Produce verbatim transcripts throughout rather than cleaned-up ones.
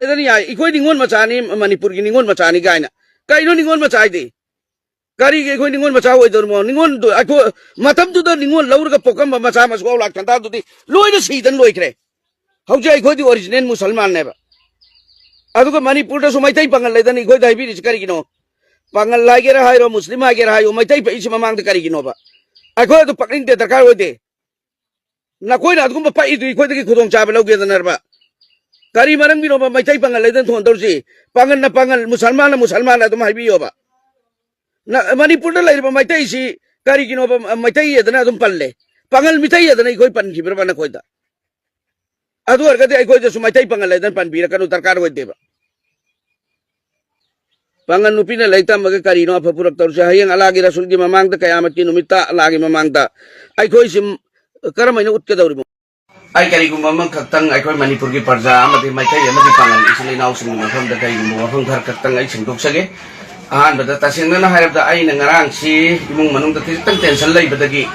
ꯂꯩꯗꯅ ꯌꯥꯏ, "ꯑꯩꯈꯣꯏ ꯅꯤꯉꯣꯜ ꯃꯆꯥꯅꯤ, ꯃꯅꯤꯄꯨꯔꯒꯤ ꯅꯤꯉꯣꯜ ꯃꯆꯥꯅꯤ" ꯀꯥꯏꯅ꯫ ꯀꯩꯅꯣ ꯅꯤꯉꯣꯜ ꯃꯆꯥ ꯍꯥꯏꯗꯤ? ꯀꯔꯤꯒꯤ ꯑꯩꯈꯣꯏ ꯅꯤꯉꯣꯜ ꯃꯆꯥ ꯑꯣꯏꯗꯧꯔꯤꯃꯣ? ꯅꯤꯉꯣꯜꯗꯨ ꯑꯩꯈꯣꯏ ꯃꯇꯝꯗꯨꯗ ꯅꯤꯉꯣꯜ ꯂꯧꯔꯒ ꯄꯣꯛꯂꯝꯕ ꯃꯆꯥ ꯃꯁꯨ ꯂꯥꯛ ꯁꯟꯇꯥꯟꯗꯨꯗꯤ ꯂꯣꯏꯅ ꯁꯤꯗꯅ ꯂꯣꯏꯈ꯭ꯔꯦ꯫ ꯍꯧꯖꯤꯛ ꯑꯩꯈꯣꯏꯗꯤ ꯑꯣꯔꯤꯖꯤꯅꯦꯜ ꯃꯨꯁꯜꯃꯥꯟꯅꯦꯕ꯫ ꯑꯗꯨꯒ ꯃꯅꯤꯄꯨꯔꯗꯁꯨ ꯃꯩꯇꯩ ꯄꯥꯉꯜ ꯂꯩꯗꯅ ꯑꯩꯈꯣꯏꯗ ꯍꯥꯏꯕꯤꯔꯤꯁꯤ ꯀꯔꯤꯒꯤꯅꯣ? ꯄꯥꯉꯜ ꯍꯥꯏꯒꯦꯔꯥ ꯍꯥꯏꯔꯣ, ꯃꯨꯁꯂꯤꯝ ꯍꯥꯏꯒꯦꯔꯥ ꯍꯥꯏꯌꯣ, ꯃꯩꯇꯩ ꯄꯛꯏꯁꯤ ꯃꯃꯥꯡꯗ ꯀꯔꯤꯒꯤꯅꯣꯕ? ꯑꯩꯈꯣꯏ ꯑꯗꯨ ꯄꯛꯅꯤꯡꯗꯦ, ꯗꯔꯀꯥꯔ ꯑꯣꯏꯗꯦ꯫ ꯅꯈꯣꯏꯅ ꯑꯗꯨꯒꯨꯝꯕ ꯄꯛꯏꯗꯨ ꯑꯩꯈꯣꯏꯗꯒꯤ ꯈꯨꯗꯣꯡꯆꯥꯕ ꯂꯧꯒꯦꯗꯅꯔꯕ? ꯀꯔꯤ ꯃꯔꯝꯒꯤꯅꯣꯕ ꯃꯩꯇꯩ ꯄꯥꯉꯜ ꯂꯩꯗꯅ ꯊꯣꯟꯗꯧꯔꯤꯁꯤ? ꯄꯥꯉꯜꯅ ꯄꯥꯉꯜ, ꯃꯨꯁꯜꯃꯥꯟꯅ ꯃꯨꯁꯜꯃꯥꯟ ꯑꯗꯨꯝ ꯍꯥꯏꯕꯤꯌꯣꯕ꯫ ꯅ-, ꯃꯅꯤꯄꯨꯔꯗ ꯂꯩꯔꯤꯕ ꯃꯩꯇꯩꯁꯤ ꯀꯔꯤꯒꯤꯅꯣꯕ ꯃ-, ꯃꯩꯇꯩ ꯑꯗꯨꯅ ꯑꯗꯨꯝ ꯄꯜꯂꯦ? ꯄꯥꯉꯜ ꯃꯤꯇꯩ ꯑꯗꯨꯅ ꯑꯩꯈꯣꯏ ꯄꯟꯈꯤꯕ꯭ꯔꯕ ꯅꯈꯣꯏꯗ? ꯑꯗꯨ ꯑꯣꯏꯔꯒꯗꯤ ꯑꯩꯈꯣꯏꯗꯁꯨ ꯃꯩꯇꯩ ꯄꯥꯉꯜ ꯍꯥꯏꯗꯅ ꯄꯟꯕꯤꯔꯛꯀꯅꯨ, ꯗꯔꯀꯥꯔ ꯑꯣꯏꯗꯦꯕ꯫ ꯄꯥꯉꯜ ꯅꯨꯄꯤꯅ ꯂꯥꯏꯔꯤꯛ ꯇꯝꯃꯒ ꯀꯔꯤꯅꯣ ꯑꯐ ꯄꯨꯔꯛꯇꯧꯔꯤꯁꯦ? ꯍꯌꯦꯡ ꯑꯜꯂꯥꯒꯤ ꯔꯁꯨꯜꯒꯤ ꯃꯃꯥꯡꯗ, ꯀꯌꯥꯃꯠꯀꯤ ꯅꯨꯃꯤꯠꯇ ꯑꯜꯂꯥꯒꯤ ꯃꯃꯥꯡꯗ ꯑꯩꯈꯣꯏꯁꯤ ꯀꯔꯝꯍꯥꯏꯅ ꯎꯠꯀꯗꯧꯔꯤꯕꯅꯣ? ꯑꯩ ꯀꯔꯤꯒꯨꯝꯕ ꯑꯃꯈꯛꯇꯪ ꯑꯩꯈꯣꯏ ꯃꯅꯤꯄꯨꯔꯒꯤ ꯄ꯭ꯔꯖꯥ ꯑꯃꯗꯤ ꯃꯩꯇꯩ ꯑꯃꯗꯤ ꯄꯥꯉꯜ ꯏꯆꯤꯜ ꯏꯅꯥꯎꯁꯤꯡꯒꯤ ꯃꯐꯝꯗ ꯀꯔꯤꯒꯨꯝꯕ ꯋꯥꯐꯝ ꯈꯔ ꯈꯛꯇꯪ ꯑꯩ ꯁꯦꯡꯗꯣꯛꯆꯒꯦ꯫ ꯑꯍꯥꯟꯕꯗ, ꯇꯁꯦꯡꯅꯅ ꯍꯥꯏꯔꯕꯗ, ꯑꯩꯅ ꯉꯔꯥꯡꯁꯤ ꯏꯃꯨꯡ ꯃꯅꯨꯡꯗ ꯈꯤꯇꯪ ꯇꯦꯟꯁꯟ ꯂꯩꯕꯗꯒꯤ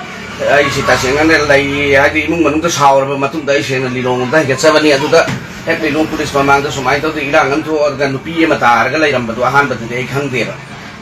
ꯑꯩꯁꯤ ꯇꯁꯦꯡꯅꯅ ꯂꯩ, ꯍꯥꯏꯗꯤ ꯏꯃꯨꯡ ꯃꯅꯨꯡꯗ ꯁꯥꯎꯔꯕ ꯃꯇꯨꯡꯗ ꯑꯩ ꯁꯦꯡꯅ ꯂꯤꯂꯣꯡ ꯂꯣꯝꯗ ꯍꯥꯏꯒꯠꯆꯕꯅꯤ꯫ ꯑꯗꯨꯗ ꯍꯦꯛ ꯂꯤꯂꯣꯡ ꯄꯨꯂꯤꯁ ꯃꯃꯥꯡꯗ ꯁꯨꯃꯥꯏꯅ ꯇꯧꯗꯅ ꯏꯔꯥꯡ ꯑꯃ ꯊꯣꯛꯑꯒ ꯅꯨꯄꯤ ꯑꯃ ꯇꯥꯔꯒ ꯂꯩꯔꯝꯕꯗꯣ ꯑꯍꯥꯟꯕꯗꯗꯤ ꯑꯩ ꯈꯪꯗꯦꯕ꯫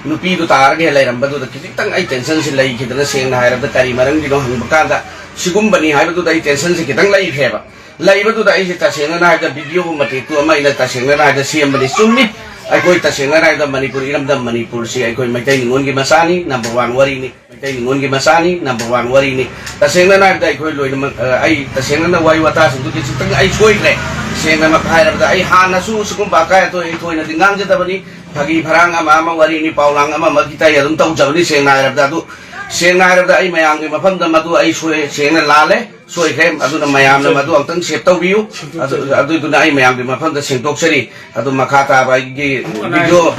ꯅꯨꯄꯤꯗꯨ ꯇꯥꯔꯒ ꯍꯦꯛ ꯂꯩꯔꯝꯕꯗꯨꯗ ꯈꯤꯖꯤꯛꯇꯪ ꯑꯩ ꯇꯦꯟꯁꯟꯁꯤ ꯂꯩꯈꯤꯗꯅ, ꯁꯦꯡꯅ ꯍꯥꯏꯔꯕꯗ ꯀꯔꯤ ꯃꯔꯝꯒꯤꯅꯣ ꯍꯪꯕ ꯀꯥꯟꯗ ꯁꯤꯒꯨꯝꯕꯅꯤ ꯍꯥꯏꯕꯗꯨꯗ ꯑꯩ ꯇꯦꯟꯁꯟꯁꯤ ꯈꯤꯇꯪ ꯂꯩꯈ꯭ꯔꯦꯕ꯫ ꯂꯩꯕꯗꯨꯗ ꯑꯩꯁꯦ ꯇꯁꯦꯡꯅꯅ ꯍꯥꯏꯕꯗ ꯚꯤꯗꯤꯑꯣꯒꯨꯝꯕ ꯇꯦꯛꯇꯨ ꯑꯃ ꯑꯩꯅ ꯇꯁꯦꯡꯅꯅ ꯍꯥꯏꯕꯗ ꯁꯦꯝꯕꯅꯤ꯫ ꯆꯨꯝꯃꯤ, ꯑꯩꯈꯣꯏ ꯇꯁꯦꯡꯅꯅ ꯍꯥꯏꯕꯗ ꯃꯅꯤꯄꯨꯔ ꯏꯔꯝꯗꯝ ꯃꯅꯤꯄꯨꯔꯁꯤ ꯑꯩꯈꯣꯏ ꯃꯩꯇꯩ ꯅꯤꯉꯣꯜꯒꯤ ꯃꯆꯥꯅꯤ, ꯅꯝꯕꯔ ꯋꯥꯟ ꯋꯥꯔꯤꯅꯤ꯫ ꯃꯩꯇꯩ ꯅꯤꯉꯣꯜꯒꯤ ꯃꯆꯥꯅꯤ, ꯅꯝꯕꯔ ꯋꯥꯟ ꯋꯥꯔꯤꯅꯤ꯫ ꯇꯁꯦꯡꯅ ꯍꯥꯏꯔꯕꯗ ꯑꯩꯈꯣꯏ ꯂꯣꯏꯅꯃꯛ, ꯑ, ꯑꯩ ꯇꯁꯦꯡꯅ ꯋꯥꯔꯤ ꯋꯥꯇꯥꯁꯤꯡꯗꯨꯒꯤ ꯈꯤꯇꯪ ꯑꯩ ꯁꯣꯏꯈ꯭ꯔꯦ꯫ ꯁꯦꯡꯅꯃꯛ ꯍꯥꯏꯔꯕꯗ ꯑꯩ ꯍꯥꯟꯅꯁꯨ ꯁꯤꯒꯨꯝꯕ ꯑꯀꯥꯏ ꯑꯇꯣꯏ ꯑꯩ ꯊꯣꯏꯅꯗꯤ ꯉꯥꯡꯖꯗꯕꯅꯤ꯫ ꯐꯥꯒꯤ ꯐꯔꯥꯡ ꯑꯃ ꯑꯃ, ꯋꯥꯔꯤꯅꯤ ꯄꯥꯎꯂꯥꯡ ꯑꯃ ꯑꯃꯒꯤ ꯇꯥꯏ ꯑꯗꯨꯝ ꯇꯧꯖꯕꯅꯤ꯫ ꯁꯦꯡꯅ ꯍꯥꯏꯔꯕꯗ ꯑꯗꯨ, ꯁꯦꯡꯅ ꯍꯥꯏꯔꯕꯗ ꯑꯩ ꯃꯌꯥꯝꯒꯤ ꯃꯐꯝꯗ ꯃꯗꯨ ꯑꯩ ꯁꯣꯏ-, ꯁꯦꯡꯅ ꯂꯥꯜꯂꯦ, ꯁꯣꯏꯈ꯭ꯔꯦ꯫ ꯑꯗꯨꯅ ꯃꯌꯥꯝꯅ ꯃꯗꯨ ꯑꯃꯨꯛꯇꯪ ꯁꯦꯞ ꯇꯧꯕꯤꯌꯨ꯫ ꯑꯗꯨ, ꯑꯗꯨꯏꯗꯨꯅ ꯑꯩ ꯃꯌꯥꯝꯒꯤ ꯃꯐꯝꯗ ꯁꯦꯡꯗꯣꯛꯆꯔꯤ꯫ ꯑꯗꯨ ꯃꯈꯥ ꯇꯥꯕ ꯑꯩꯒꯤ ꯚꯤꯗꯤꯑꯣ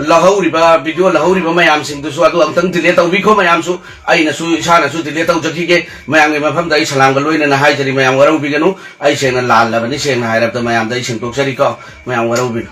ꯂꯧꯍꯧꯔꯤꯕ, ꯚꯤꯗꯤꯑꯣ ꯂꯧꯍꯧꯔꯤꯕ ꯃꯌꯥꯝꯁꯤꯡꯗꯨꯁꯨ ꯑꯗꯨ ꯑꯃꯨꯛꯇꯪ ꯗꯤꯂꯦꯠ ꯇꯧꯕꯤꯈꯣ꯫ ꯃꯌꯥꯝꯁꯨ, ꯑꯩꯅꯁꯨ ꯏꯁꯥꯅꯁꯨ ꯗꯤꯂꯦꯠ ꯇꯧꯖꯈꯤꯒꯦ꯫ ꯃꯌꯥꯝꯒꯤ ꯃꯐꯝꯗ ꯑꯩ ꯁꯂꯥꯝꯒ ꯂꯣꯏꯅꯅ ꯍꯥꯏꯖꯔꯤ꯫ ꯃꯌꯥꯝ ꯋꯥꯔꯧꯕꯤꯒꯅꯨ꯫ ꯑꯩ ꯁꯦꯡꯅ ꯂꯥꯜꯂꯕꯅꯤ꯫ ꯁꯦꯡꯅ ꯍꯥꯏꯔꯕꯗ ꯃꯌꯥꯝꯗ ꯑꯩ ꯁꯦꯡꯗꯣꯛꯆꯔꯤꯀꯣ꯫ ꯃꯌꯥꯝ ꯋꯥꯔꯧꯕꯤꯅꯨ꯫